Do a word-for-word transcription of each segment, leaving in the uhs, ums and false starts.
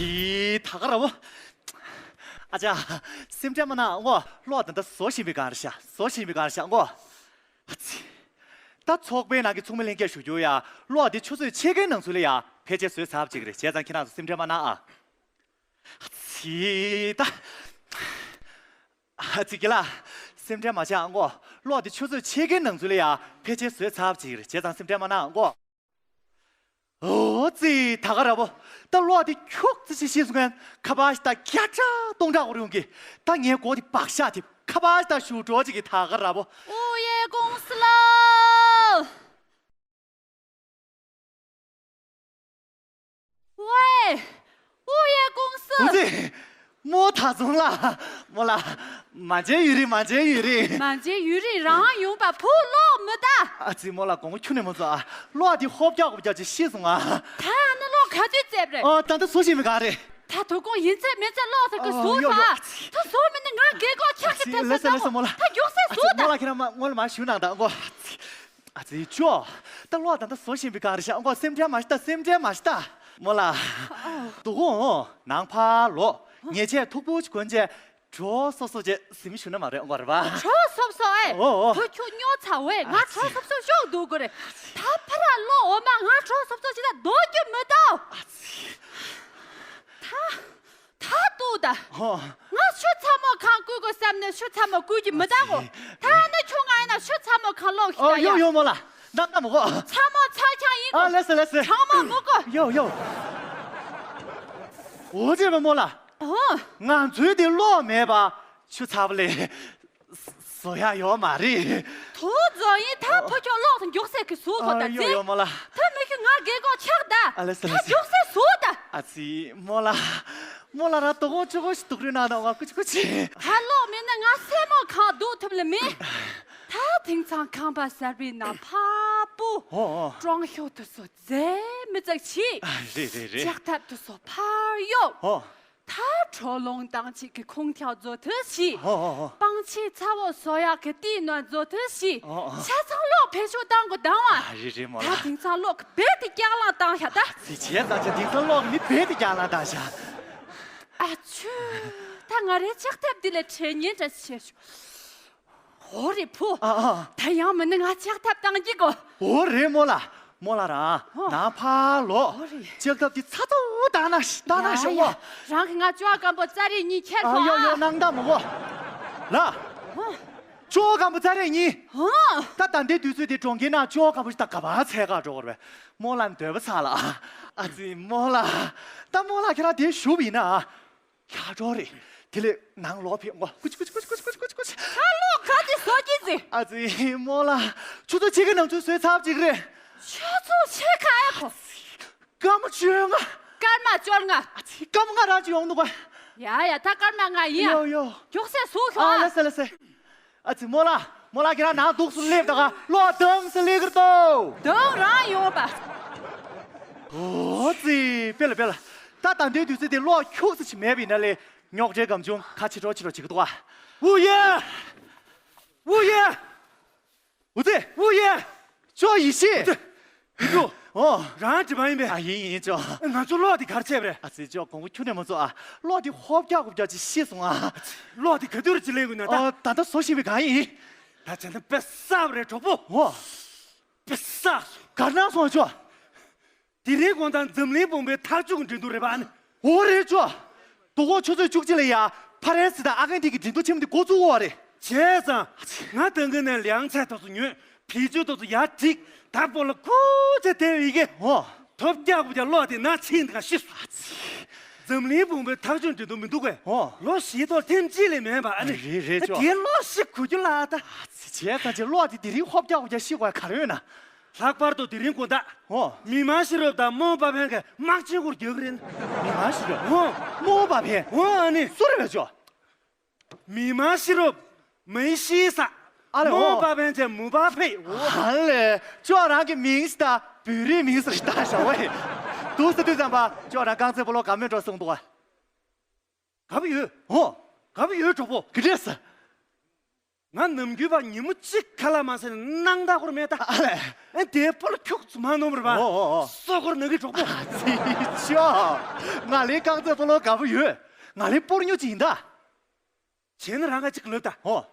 ཨི་ད་ག་ར་བོ། ཨ་ཅག་སེམས་ཁྲལ་མ་གནང་ངོ་། གློག་ད་ལྟ་བཟོ་བཞིན་པའི་སྒང་རེད་ཤག་བཟོ་བཞིན་པའི་སྒང་རེད་ཤག་ངོ་། ཨ་ཙི། ད་ཚོགས་པའི་ནང་གི་ཚོགས་མི་ལྷན་རྒྱས་ཞུ་རྒྱུ་ཡ། གློག་འདི་ཆུ་ཚོད་ཕྱེད་ཀའི་ནང་ཚུད་ལ་ཡ་ཕལ་ཆེར་བཟོས་ཚར་བ་ཅིག་རེད། བྱས་ཙང་ཁྱེད་རང་ཚོ་སེམས་ཁྲལ་མ་གནང་ཨ། ཨ་ཙི་ད། ཨ་ཙི་རྒན་ལགས། སེམས་ཁྲལ་མ་བྱེད་ཨ་ངོ་། གློག་འདི་ཆུ་ཚོད་ཕྱེད་ཀའི་ནང་ཚུད་ལ་ཡ་ཕལ་ཆེར་བཟོས་ཚར་བ་ཅིག་རེད། བྱས་ཙང་སེམས་ཁྲལ་མ་གནང་ཨ་ངོ་། ཨོ་ཙི་ད་ག་ར་བོ། ད་གློག་འདི་ཁྱུག་ཙི་ཅིག་ཤི་སོང་ངན་ཁ་པར་ཞིག་ད་བརྒྱ་ཕྲག་སྟོང་ཕྲག་འོར་ཡོང་གི། ད་ངའི་མགོ་འདི་བག་ཤ་ཐིབ། ཁ་པར་ཞིག་ད་ཞུ་འགྲོ་ཅིག་གི་ད་ག་ར་བོ། ཨོ་ཡེ་ཀུང་སི་ལོ། ཝེ། ཨུ་ཡེ་ཀུང་སི། ཨུ་ཙི། རྨོ་ད་ཚོང་ལ། རྨོ་ལགས། མ་མཇལ་ཡུན་རིང་མ་མཇལ་ཡུན་རིང་། མ་མཇལ་ཡུན་རིང་རང་ཡོང་པ་བུ་གློག་མི་ད། ཨ་ཙི་རྨོ་ལགས་དགོངས་པ་ཁྱོན་ནས་མ་ཚོམ་ཨ། གློག་འདི་ཧོབ་རྒྱག་ཧོབ་རྒྱག་ཅིག་ཤི་སོང་ཨ། ད་ཨ་ནི་གློག་ག་དུས་བཙལ་རེད། ཨོ་ད་ལྟ་བཟོ་བཞིན་པའི་སྒང་རེད། ད་དོ་དགོང་ཡིན་ཚད་མིན་ཚད་གློག་ཟེར་གི་ཨོ་བཟོ་ཡོ་ཡོ། ད་བཟོ་མིན་ན་ང་རྒན་གོག་ཆགས་ཀྱི་ཐལ་ལེ་ས་ལེ་ས་རྨོ་ལགས། ད་མགྱོགས་སེ་ཨ་ཙི་བཟོ་ད། རྨོ་ལགས་ཁྱེད་རང་མ་སྔོན་ལ་མ་ཞུ་གནང་དང་ཨ་ངོ་། ཨ་ཙི་ཅོ། ད་གློག་ད་ལྟ་བཟོ་བཞིན་པའི་སྒང་རེད་ཤག་ཨ་ངོ་སེམས་ཁྲལ་མ་ཞུ་ད་སེམས་ཁྲལ་མ་ཞུ་ད། རྨོ་ལགས། དོ་དགོང་ནང་ཕར་ལོག་ཉལ་ཆས་མཐུག་པོ་ཅིག་གོན་བྱས་གྲོ་སོབ་སོབ་བྱས་གཟིམ་ཞུ་ན་མ་རེད་ཨ་ངོ་རེད་པ། གྲོ་སོབ་སོབ་ཨེ། ཨོ་ཨོ། བུ་ཁྱོད་སྨྱོ་ཚར་བས་ང་ཨ་ཙི། གྲོ་སོབ་སོབ་ཤོག་འདུག་དགོས་རེད། ད་ཕ་ར་གློག་འོ་མ་ང་གྲོ་སོབ་སོབ་བྱས་ད་འདོད་རྒྱུ་མི་འདུག་ཨ་ཙི། ད། ད་ལྟོས་ད། ཧོ། ང་ཆུ་ཚ་མོ་གང་བསྐུལ་དགོས་བསམ་ནས་ཆུ་ཚ་མོ་བསྐུལ་གྱི་མི་གདའ་གོ། ད་ནི་ཁྱོད་ང་ཡིན་ན་ཆུ་ཚ་མོ་གང་ལོག་ཨོ་ཤི་ད་ཡོ་ཡ། ཡོ་རྨོ་ལགས། ད་ལྟ་མོ་གོ། ཚ་མོ་ཚ་རྐྱང་ཡིན་གོ། ཨ་ལེ་སེ་ལེ་སེ། གྲང་མོ་མོ་གོ། ཡོ་ཡོ། འོ་ཅེ་རྨོ་ལགས། ཨོ། ང་ཚོའི་དེ་གློག་མེད་པ་ཆུ་ཚ་བ་ལས། བཟོ་ཡག་ཡོད་མ་རེད། དོ་བཟོ་ཡིན་ད་ཕོ་ཁྱོད་གློག་ཏུ་མགྱོགས་སེ་གི་བཟོ་ཐོག་ད་ཨ་ཡོ་ཟེ། ཡོ་རྨོ་ལགས། ད་མི་ཁྱོད་ང་རྒན་གོག་ཆགས་ད། ཨ་ལེ་སེ་ད་ལེ་སེ། མགྱོགས་སེ་བཟོ་ད། ཨ་ཙི་རྨོ་ལགས། རྨོ་ལགས་རང་དོ་དགོང་ཆུ་ཁོལ་ཞིག་དུག་རུས་གནང་དང་བ་ཀུ་ཅི་ཀུ་ཅི། ད་གློག་མེད་ན་ང་སེན་མོ་གང་འདུག་ཐུབ་ལེ་མེད། ད་དེང་སང་ཁང་པ་གསར་པའི་ནང་ཕ་སྤུ། ཨོ་ཨོ། ཀྲོང་ཤོ་དུ་སོ་རྫས་མི་ཙག་ཆི། ཨ་རེད་རེད་རེད། ལྕགས་ཐབ་དུ་སོ་ཕར་གཡོག་ཨོ། ད་དྲོ་ལོང་བཏང་བྱེད་ཀྱི་ཁུངས་ཐག་བཟོ་ཐུབ་ཤིག་ཧོ་ཧོ་ཧོ། སྤང་ཆེན་ཚ་བོ་བཟོ་ཡག་གི་ཏི་ནོར་བཟོ་ཐུབ་ཤིག་ཨོ་ཨོ། ཆ་ཚང་གློག་བེད་སྤྱོད་བཏང་དགོས་དང་བ། ཨ་རེད་རེད་རྨོ་ད་ལགས། དེང་སང་གློག་གི་རྦད་དེ་སྐྱག་ལང་བཏང་ཤག་ད། ཚེ་བྱས་ཙང་ཆ་དེང་སང་གློག་གི་མི་རྦད་དེ་སྐྱག་ལང་བཏང་ཤག་ཨ་ཆུ། ད་ང་རའི་ལྕགས་ཐབ་འདི་ལས་དྲན་ཉེན་འདྲ་ཞིག་བྱས་བྱུང་། ཧོ་རེ་ཕུ། ཨ་ཨ། ད་ཡང་མིན་ན་ང་ལྕགས་ཐབ་བཏང་གི་གོ་ཧོ་རེ་རྨོ་ལགས། རྨོ་ལགས་རང་ཧོ། ནང་ཕར་ལོག་ཧོ་རེ། ལྕགས་ཐབ་ཀྱི་ཚ་ཚ་འུ་བཏང་ན་ཤི་བཏང་ན་ཡ་ཤོག་ཡ། ཨོ། རང་གི་ང་ཅོ་ཨ་སྐམ་པོ་ཙ་རེ་གཉིས་ཁྱེར་ཨ་ཤོག་ཡོ་ཡོ་ཨ། གནང་ད་མོ་གོ་ལ། ཧོ། ཅོ་ཨ་སྐམ་པོ་ཙ་རེ་གཉིས། ཧོ། ད་ད་ལྟའི་དུས་ཚོད་དེ་གྲོང་ཁྱེར་ནང་ཅོ་ཨ་སྐམ་པོ་ཞིག་ད་ག་པར་འཚོལ་ག་འགྲོ་དགོས་རེད་པས། རྨོ་ལགས་འདོད་པ་ཚ་ལ། ཨ་ཙི་རྨོ་ལགས། ད་རྨོ་ལགས་ཁྱེད་རང་དེ་ཞུ་བ་ཡིན་ན། ལྷག་འགྲོ་རེད། དེ་ལས་ནང་ལོག་ཕེབས་ངོ་། ཀུ་ཅི་ཀུ་ཅི་ཀུ་ཅི་ཀུ་ཅི་ཀུ་ཅི། ད་གློག་ག་ཚོད་བཟོ་གི་ཟེ། ཨ་ཙི་རྨོ་ལགས། ཆུ་ཚོད་ཕྱེད་ཀའི་ནང་ཚུད་བཟོས་ཚར་བ་ཅིག་རེད། ཆུ་ཚོད་ཕྱེད་ཀ་ཨེ་ཁོ། སྐར་མ་བཅོ་ལྔ། སྐར་མ་བཅོ་ལྔ། ཨ་ཙི་སྐར་མ་ལྔ་རང་ཅིག་ཡོང་འདུག་ག་ཡ་ཡ་ད་སྐར་མ་ལྔ་ཡིན་ཡ། ཡོ་ཡོ། མགྱོགས་སེ་བཟོ་ཤོག་ཨ། ཨ་ལེ་སེ་ལེ་སེ། ཨ་ཙི་རྨོ་ལགས། རྨོ་ལགས་ཁྱེད་རང་ནང་འདུག་སེ་སླེབས་ད་ག་གློག་བཏང་སེ་སླེབས་ཀྱི་རེད་དོ། བཏང་རང་ཡོང་བ། ཨོ་ཙི་དཔེ་ལ་དཔེ་ལ། ད་ད་ལྟའི་དུས་ཚོད་དེ་གློག་ཁྱུག་ཙམ་ཞིག་མེད་པ་ཡིན་ན་ལས་རྙོག་དྲའི་སྒམ་ཆུང་ཁ་ཕྱི་དྲོ་ཕྱི་དྲོ་བྱེད་ཀྱི་འདུག་ཨ། ཨུ་ཡེ། ཨུ་ཡེ། ཨུ་ཙི། ཨུ་ཡེ། ཅོ་ཡེ་ཤེས། ཨུ་ཙི། ཡིན་ཅོ། ཨོ། རང་དྲི་མ་ཡིན་པས། ཨ་ཡིན་ཡིན་ཅོ། ང་ཚོ་གློག་དེ་གར་ཆད་པ་རེད། ཨ་ཙི་ཅོ་དགོངས་པ་ཁྱོན་ནས་མ་ཚོམ་ཨ། གློག་དེ་ཧོབ་རྒྱག་ཧོབ་རྒྱག་ཅིག་ཤི་སོང་ཨ། གློག་དེ་ག་དུས་རེ་ཅིག་ལེན་དགོས་ན་ད། ཨོ་ད་ལྟ་བཟོ་བཞིན་པའི་སྒང་ཡིན། ད་བྱས་ན་དཔེ་བསགས་པ་རེད་གྲོགས་པོ། ཨོ། དཔེ་བསགས་སོང་། གར་སྣང་སོང་ཨ་ཅོ། དེ་རིང་དགོང་དག་འཛམ་གླིང་དཔུང་པའི་ཐག་གཅོད་ཀྱི་འགྲན་བསྡུར་རེད་པ་ཨ་ནི། འོ་རེད་ཅོ། དོ་དགོང་ཆུ་ཚོད་བཅུ་གཅིག་ལ་ཡ་ཕ་རན་སི་དང་ཨ་ཀན་ཐིན་གྱི་འགྲན་བསྡུར་ཆེན་མོ་འདི་འགོ་བཙུགས་འོ་རེད། བྱས་ཙང་ང་ད་གིན་ནས་ལང་ཚ་ཏོག་ཙམ་ཉོས། བེད་སྤྱོད་ཏོག་ཙམ་ཡར་བསྒྲིགས། ད་སྤོ་ལོ་ཁུ་ཚེ་དེ་བའི་གེ་ཧོ། ཐོབ་རྒྱག་དགོས་རྒྱག་གློག་དེ་ན་ཚིག་འདི་ག་ཤི་སོང་། འཛམ་གླིང་དཔུང་པའི་ཐག་གཅོད་འགྲན་བསྡུར་མི་འདུག་གས། ཧོ། ལོ་བཞི་ཐོག་ཐེངས་གཅིག་ལས་མེད་པ་ཨ་ནི། རེད་རེད་ད་ཅོ། དེ་གློག་ཤི་དགོས་རྒྱུ་ལ་ད། བྱས་ཙང་ཅི་གློག་དེ་དེ་རིང་ཧོབ་རྒྱག་ཧོབ་རྒྱག་ཤི་དགོས་ག་རེ་ཡོད་ན། ལྷག་པར་དུ་དེ་རིང་དགོང་དག་ཨོ། མི་མང་ཤེས་རབ་དང་རྨོ་པ་ཕན་གྱི་དམག་ཆེན་སྐོར་རྒྱག་གི་རེད། མི་མང་ཤེས་རབ། ཨོ། རྨོ་པ་ཕན། ཨོ་ཨ་ནི། སུ་རེད་པས་ཅོ། མི་མང་ཤེས་རབ། མི་ཤེས་ས། ཨ་ལེ་ཨོ། རྨོ་པ་ཕན་གྱི་མུ་པ་ཕེ། ཨོ། ཨ་ལེ། ཅོ་རང་གི་མིང་ཞིག་ད་བོད་རིགས་མིང་ཞིག་ད་བཞག་པ་ཡིན། འདུག་ཟེར་དུས་ཙམ་པ་ཅོ་རང་རྐང་རྩེད་སྤོ་ལོ་དགའ་མོས་འགྲོ་གསུངས་འདུག་ག་ག་པར་ཡོད། ཨོ། ག་པར་ཡོད་གྲོགས་པོ། ག་འདྲས་ཟེར། ང་ནམ་རྒྱུན་པ་ཉིན་མོ་གཅིག་ཁ་ལག་མ་ཟས་ན་སྣང་དག་པོ་ར་མེད་ད། ཨ་ལས། ཨེ་དེ་སྤོ་ལོ་ཁྱུག་ཙམ་མ་ནོར་བ། ཨོ་ཨོ་ཨོ། སོ་སྐོར་ན་གི་གྲོགས་པོ། ཨ་ཙི་ཅོ། ང་ལས་རྐང་རྩེད་སྤོ་ལོ་དགའ་པོ་ཡོད། ང་ལས་སྤོ་ལོ་ཉོ་ཅིག་ཡིན་ད། བྱས་ན་རང་ང་གཅིག་ལབ་ད། ཨོ།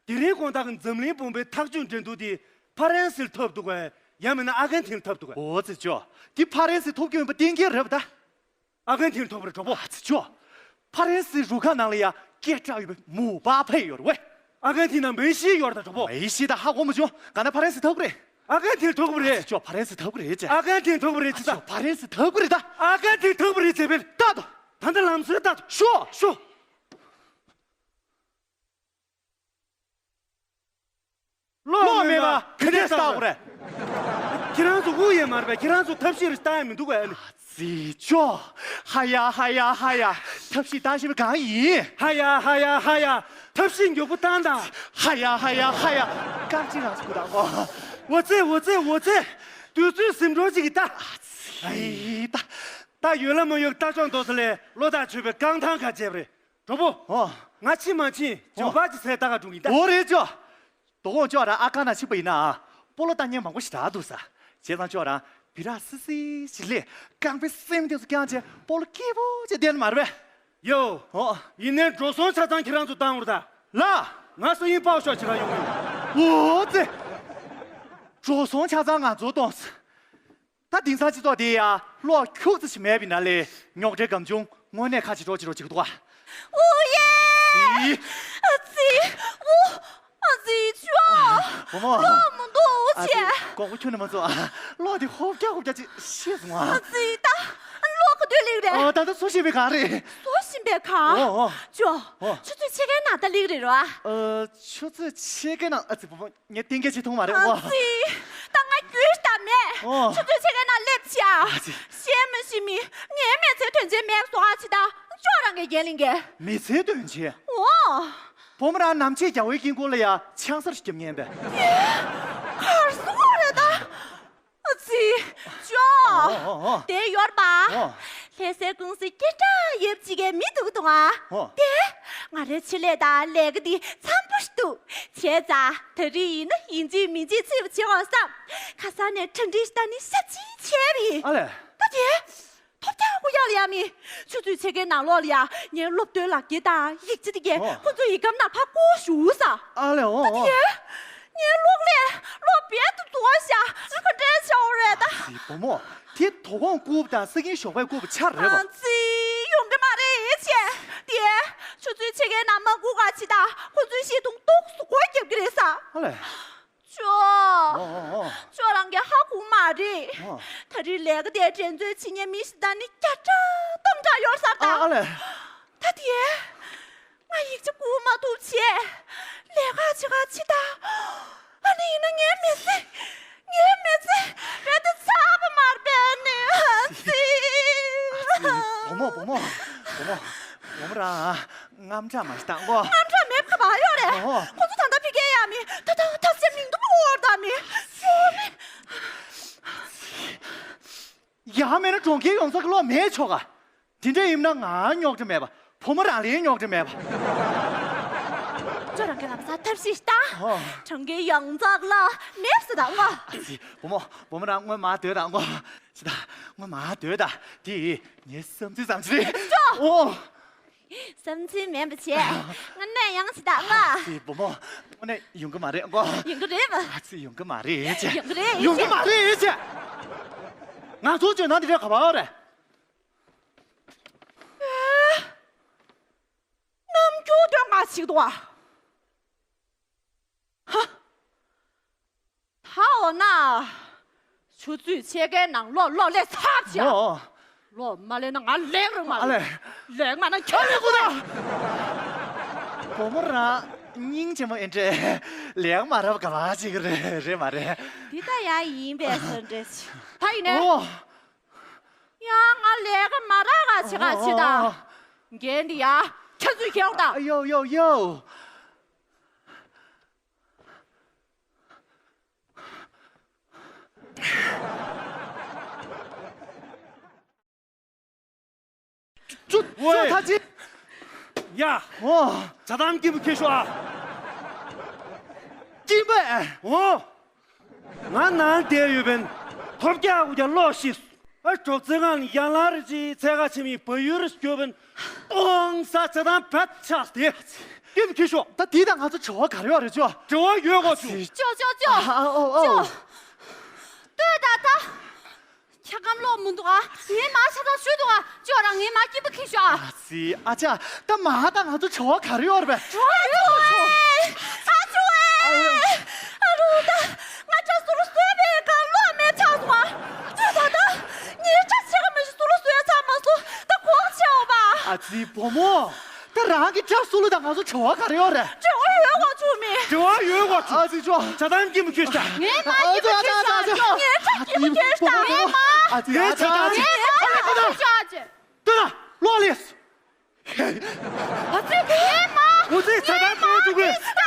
དེ་རིང་དགོང་དག་གི་འཛམ་གླིང་དཔུང་པའི་ཐག་གཅོད་འགྲན་བསྡུར་དེ་ཕ་རན་སིར་འཐབ་འདུག་གས། ཡང་མིན་ན་ཨ་གན་ཐིན་འཐབ་འདུག་གས། ཨོ་ཙི་ཅོ། དེ་ཕ་རན་སི་ཐོབ་རྒྱུ་ཡིན་པ་གཏན་འཁེལ་རེད་པ་ད། ཨ་གན་ཐིན་ཐོབ་རེད་གྲོགས་པོ། ཨ་ཙི་ཅོ། ཕ་རན་སིའི་རུ་ཁག་ནང་ལ་ཡ་སྐད་གྲགས་ཡོད་པའི་མུ་པ་ཕེ་ཡོད་རེད་ཝེ། ཨ་གན་ཐིན་ནང་མེ་ཤི་ཡོད་རེད་ད་གྲོགས་པོ། མེ་ཤི་ད་ཧ་གོ་མ་བྱུང་། ག་ན་ཕ་རན་སི་ཐོབ་གི་རེད། ཨ་གན་ཐིན་ཐོབ་གི་རེད། ཨ་ཙི་ཅོ་ཕ་རན་སི་ཐོབ་གི་རེད་ཅེ། ཨ་གན་ཐིན་ཐོབ་གི་རེད་ཅེ་ད། ཨ་ཙི་ཅོ་ཕ་རན་སི་ཐོབ་གི་རེད་ད། ཨ་གན་ཐིན་ཐོབ་གི་རེད་ཅེ་བེ་ད་ད། ད་ལྟ་ལམ་སེང་ད་ད། ཤོ་ཤོ། བློ་མེད་པ་ག་འདྲས་ལྟ་དགོས་རེད། ཁྱེད་རང་ཚོ་དབུགས་ཡལ་མ་རེད་པས། ཁྱེད་རང་ཚོ་ཐབས་ཤེས་རེ་བཏང་ཡ་མི་འདུག་གས། ཨ་ཙི་ཅོ། ཧ་ཡ་ཧ་ཡ་ཧ་ཡ། ཐབས་ཤེས་བཏང་ཤེས་པ་གང་ཡིན། ཧ་ཡ་ཧ་ཡ་ཧ་ཡ། ཐབས་ཤེས་མགྱོགས་པོ་བཏང་དང་། ཧ་ཡ་ཧ་ཡ་ཧ་ཡ། རྐང་གཅིག་རང་ཚུགས་དང་གོ། འོ་ཙེ་འོ་ཙེ་འོ་ཙེ། དུས་ཚོད་ཟིན་འགྲོ་ཅིག་གི་ད། ཨ་ཙི། ཨི་ད། ད་ཡོད་ལ་མ་ཡོད་ལྟ་ཕྱོགས་མདོ་ས་ལས་བློ་ཐག་ཆོད་པའི་རྐང་ཐང་ཁ་བྱས་པ་རེད། གྲོགས་པོ། ཨོ། ང་ཕྱིན་མ་ཕྱིན་ཇོ་ཨོ་པ་ཅིག་ཟས་ལྟ་ག་འགྲོ་གི་ཡིན་ད། འོ་རེད་ཅོ། དོ་དགོང་ཅོག་ར་ཨ་ཁ་ན་ཕྱིན་པ་ཡིན་ན་སྤོ་ལོ་ལྟ་མཁན་མང་པོ་ཞིག་རག་འདུག་ས། བྱས་ཙང་ཅོག་ར་བི་རག་སི་སི་ཞིག་ལས་རྐང་པའི་སེམས་དེ་ཚོ་བརྐྱངས་བྱས་སྤོ་ལོ་སྐྱིད་པོ་བྱས་བསྡད་ནི་མ་རེད་པས། ཡོ། ཨོ། ཡིན་ནའི་འགྲོ་སོང་ཆ་ཚང་ཁྱེད་རང་ཚོ་བཏང་བར་ད། ལ། ང་སང་ཉིན་པགས་ཤོག་བྱེད་ག་ཡོང་གི་ཡིན། འོ་ཙེ། འགྲོ་སོང་ཆ་ཚང་ང་ཚོ་གཏོང་ས། ད་དེང་སང་སྤྱི་ཚོགས་འདི་ཡ་གློག་ཁྱུག་ཙམ་ཞིག་མེད་པའི་ནང་ལས་རྙོག་དྲའི་སྒམ་ཆུང་དངོས་གནས་ཁ་ཕྱི་དྲོ་ཕྱི་དྲོ་བྱེད་ཀྱི་འདུག་ཨ། ཨུ་ཡེ། ཨི། ཨ་ཙི། ཨུ། ཨ་ཙི་ཅོ། བུ་མོ། གློག་མི་འདུག་ཨ་ཙི། ཅེ། ཀོང་པོ་ཁྱོད་ནི་མ་ཚོ་ཨ། གློག་དེ་ཧོབ་རྒྱག་ཧོབ་རྒྱག་ཅིག་ཤེས་སོང་ཨ། ཨ་ཙི་ད། གློག་ག་དུས་སླེབས་རེད། ཨ་ད་ལྟ་བཟོ་བཞིན་པའི་ག་རེད། བཟོ་བཞིན་པའི་ག་ཨོ་ཨོ། ཅོ། ཨོ། ཆུ་ཚོད་ཕྱེད་ཀའི་ནང་ད་སླེབས་རེད་རོ་ཨ། ཨ། ཆུ་ཚོད་ཕྱེད་ཀའི་ནང་ཨ་ཙི་བུ་མོ། ངས་གཏན་འཁེལ་བྱེད་ཐུབ་མ་རེད་ཨ་ཨོ། ཙི། ད་ང་རྒྱུས་ད་མེད། ཨོ། ཆུ་ཚོད་ཕྱེད་ཀའི་ནང་སླེབས་ཆེ་ཨ། ཨ་ཙི། ཤེས་མི་ཤེས་མི། ངའི་མི་ཚེ་དོན་ཆེན་མེད་སོང་ཨ་ཅི་ད། ཅོག་རང་གི་རྒྱན་ལིང་གས། མི་ཚེ་དོན་ཆེན། ཨོ། བུ་མོ་རང་ནམ་ཕྱེད་རྒྱལ་བའི་དཀྱིལ་འཁོར་ལ་ཡ་ཆང་སར་སྐྱབས་ཉན་པས། གར་སོང་རེད་ད། ཨ་ཙི། ཅོ། ཨོ་ཨོ་ཨོ། དེ་ཡོར་པ། ཨོ། ལྷ་སའི་ཀུང་སི་སྐད་གྲགས་ཡོད་ཅིག་གི་མི་འདུག་དང་ཨ། ཨོ། དེ། ང་རའི་ཆེད་ལས་དང་ལས་ཀ་འདི་འཚམ་པོ་ཞིག་འདུག་བྱས་ཙང་ད་རེས་ཡིན་ན་ཡིན་གཅིག་མིན་གཅིག་ཚིག་པ་བྱེད་འོང་བསམ། ཁ་སང་ནས་གྲ་སྒྲིག་ཞིག་བཏང་ནས་ཞབས་ཕྱི་བྱས་པ་ཡིན། ཨ་ལས། ད་དེ། ཐོབ་ཐང་དགོས་ཡག་ལ་ཡ་མི། ཆུ་ཚོད་ཕྱེད་ཀའི་ནང་ལོགས་ལ་ཡ་ངའི་སློབ་ཐོན་ལག་འཁྱེར་དང་ཡིག་ཆ་དེ་གས་ཨོ། ཁོ་ཚོའི་ཡིག་སྒམ་ནང་ཕར་བསྐུར་ཞུ་ས། ཨ་ལས་ཨོ་ད་ཨོ། དེ། ངའི་གློག་ཀླད་གློག་རྦད་དེ་རྫོགས་ཤག་ང་ག་འདྲས་བྱ་བ་རེད་ད། ཨ་ཙི་བུ་མོ། དེ་དོ་དགོང་བསྐུར་བ་དང་སྲིད་ཀྱི་ཞོགས་པ་བསྐུར་བ་ཆ་རེད་པ། ཨ་ཙི་ཡོང་གི་མ་རེད་ཅེ། དེ། ཆུ་ཚོད་ཕྱེད་ཀའི་ནང་མ་བསྐུར་ག་ཅི་ད་ཁོ་ཚོའི་བཤད་དུང་ཏོག་སུ་སྒོ་རྒྱབ་ཀྱི་རེད་ས། ཨ་ལས། ཅོ། ཨོ་ཨོ་ཨོ། ཅོ་རང་གིས་ཧ་གོ་མ་རེད། ཨོ། ད་རེས་ལས་ཀ་དེ་འགྲན་རྩོད་བྱེད་མཁན་མི་ཞིག་ད་ནི་བརྒྱ་ཕྲག་སྟོང་ཕྲག་ཡོད་ས་ད། ཨ་ཨ་ལས། ད་དེ། ང་ཡིག་ཆ་བསྐུར་མ་ཐུབ་བྱས། ལས་ཀ་བྱེད་ག་ཕྱིན་ད། ཨ་ནི་ཡིན་ན་ངའི་མི་ཚེ། ངའི་མི་ཚེ་རྦད་དེ་ཚར་བ་མ་རེད་པས་ནི། ཨ་ཙི། བུ་མོ་བུ་མོ། བུ་མོ། བུ་མོ་རང་། དངངས་སྐྲག་མ་བཏང་གོ། དངངས་སྐྲག་མེད་པ་ག་པར་ཡོད་རེད། ཨོ། ཁོ་ཚོ་ད་ལྟ་ཕ་གིར་ཡོད་མི། ད་ལྟ་ཐབས་ཤེས་མིང་དུ་མི་འོར་ད་མི། ཡོད་མི། ཡང་མིན་ན་གྲོང་ཁྱེར་ཡོངས་རྫོགས་ཀྱི་གློག་མེད་ཆོག་ག་དེ་འདྲ་ཡིན་ན་ང་རྙོག་དྲ་མེད་པ། བུ་མོ་རང་ལ་རྙོག་དྲ་མེད་པ། ཅོ་རང་གིས་ལམ་སང་ཐབས་ཤེས་བཏང་། ཨོ། གྲོང་ཁྱེར་ཡོངས་རྫོགས་གློག་མེད་ཟེར་ད་ངོ་། ཨ་ཙི། བུ་མོ། བུ་མོ་རང་སྔོན་མ་སྡོད་ད་ངོ་། ཅི་ད། སྔོན་མ་སྡོད་ད། དེ་ངའི་བསམ་ཚུལ་ཙམ་ཅིག་རེད། ཅོ། ཨོ། བསམ་ཚུལ་མིན་པ་བྱས། ང་གནས་ཡང་ཞིག་དང་ང་། ཨ་ཙི་བུ་མོ། དངོས་གནས་ཡོང་གི་མ་རེད་གོ། ཡོང་གི་རེད་པ། ཨ་ཙི་ཡོང་གི་མ་རེད་ཅེ། ཡོང་གི་རེད་ཡོང་གི་མ་རེད་ཅེ། ང་ཚོ་ཇོ་ནང་འདི་འདྲ་ག་པར་རེད། ཨེ། རྣམ་འགྱུར་སྟོན་ག་ཞིག་འདུག་ཨ། ཧ། ད་འོ་ན། ཆུ་ཚོད་ཕྱེད་ཀའི་ནང་གློག་གློག་ལས་ཚར་བྱ། ཨོ། གློག་མ་ལས་ན་ང་ལེགས་རང་མ་ཨ་ལས། ལེགས་མ་ན་ཁྱོད་ལེགས་དགོས་ད། བུ་མོ་རང་སྙིང་རྗེ་མོ་ཨེ་འདྲས། ལེགས་མ་རབ་ག་བ་ཅིག་རེད་རེད་མ་རེད། འདི་ད་ཡང་ཡིན་པས་སོ་འདྲས། ད་ཡིན་ནས། ཨོ། ཡང་ང་ལས་ཀ་མ་རག་ག་བྱེད་ག་བྱེད་དང་། འགན་འདི་ཡ་ཁྱེད་ཚོས་འཁྱེར་དང་། ཡོ་ཡོ་ཡོ། ཅུ་ཅུ་ཝེ། ཐ་ཅི། ཡ། ཨོ། ཇ་དམ་སྐྱིད་པོ་ཁྱེར་ཤོག་ཨ། ཡིན་པས། འོ། ང་ནང་བསྡད་ཡོད་པས། ཐོབ་རྒྱག་དགོས་རྒྱག་ལོག་ཤི། ཨ། གྲོགས་ཚེ་ང་ཡང་ལ་རེ་ཅི་ཚེ་ག་ཆེ་མི་བ་ཡུར་སྐྱོ་བན། ཏོང་ས་ཚེ་དང་བད་ཆགས་ཏེ། ཀིམ་ཁི་ཤོ། ད་དེ་དང་ང་ཚོ་བྲེལ་བ་ག་རེ་ཡོད་རེད་ཅོ། བྲེལ་བ་ཡོད་གོ་ཆུ། ཅོ་ཅོ་ཅོ། ཨ་ཨོ་ཨོ། ཅོ། ལྟོས་ད་ད། ཁྱེད་ཀམ་ལོག་མི་འདུག་ཨ། ངའི་མ་ཆ་ཚང་ཞུ་འདུག་ཨ། ཅོ་རང་ངའི་མ་སྐྱིད་པ་ཁི་ཤོ་ཨ། ཨ་ཙི་ཨ་ཅག་ད་མ་ད་ང་ཚོ་བྲེལ་བ་ག་རེ་ཡོད་རེད་པས། བྲེལ་བ་ཡོད་གོ་ཆུ། ཨ་ཆུ་ཨེ། ཨ་རུ་ད། ང་ཅག་སུ་རུ་སོས་པའི་གང་ལོག་མེད་ཆགས་སོང་ཨ། ཅོ་ད་ད། ངའི་ཅག་ཆེ་ག་མ་ཞིག་སུ་རུ་སོས་ཚང་མ་སོ་ད་གོག་ཆེ་འོ་པ། ཨ་ཙི་བུ་མོ། ད་རང་གི་ཅག་སུ་ལུ་དང་ང་ཚོ་བྲེལ་བ་ག་རེ་ཡོད་རེད། བྲེལ་བ་ཡོད་གོ་ཆུ་མི། བྲེལ་བ་ཡོད་གོ་ཆུ། ཨ་ཙི་ཅོ། ཇ་དམ་གྱི་མུ་ཁྱེར་ཤ། ངའི་མ་ཨ་ཙི་ཨ་ཙི་ཨ་ཙི་ཨ་ཙི། ངའི་ཅག་གི་མུ་ཁྱེར་ཤ། ངའི་མ། ཨ་ཙི་ཨ་ཙི་ཨ་ཙི། ངའི་མ་ཁྱེར་ཤ་ཨ་ཙི། ལྟོས་ན་ལོག་ལེས། ཨ་ཙི་ངའི་མ། ཨ་ཙི་ཇ་དམ་གྱི་མུ་ཁྱེར་ཤ།